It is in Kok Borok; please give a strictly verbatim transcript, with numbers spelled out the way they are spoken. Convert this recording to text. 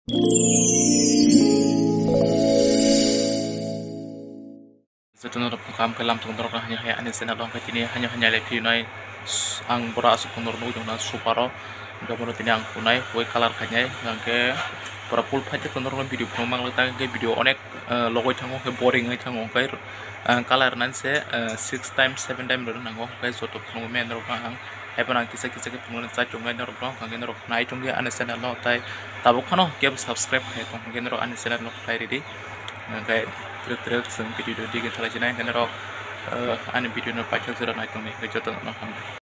Jotono rok kam khe lam tong norok hanya hanya ani channel o hwnkhe tini hanya hanya le phinai ang bora aswk norok nugwi tongna super o hwnkhe bono tini ang kunai white colour khainai hwnkhe pura full fight tong norok video phunuk manglak ta hwnkhe video onek logoi thango hwnkhe boring wngwi thango hwnkhe colour nani se six time seven time rwna nango hwnkhe joto phunukmani norok ang. Haiphano ang kisa kisa khe phunuknani chai tongnai norok no, hwnkhe norok nai tongdi ani channel no, tai tabuk phano kebo subscribe khai tong, hwnkhe norok ani channel no khlai ridi. Hwnkhe twrwk twrwk chwng video digi thalai sinai, hwnkhe norok ani video no paithak jora nai tongdi, hwnkhe joto no hambai.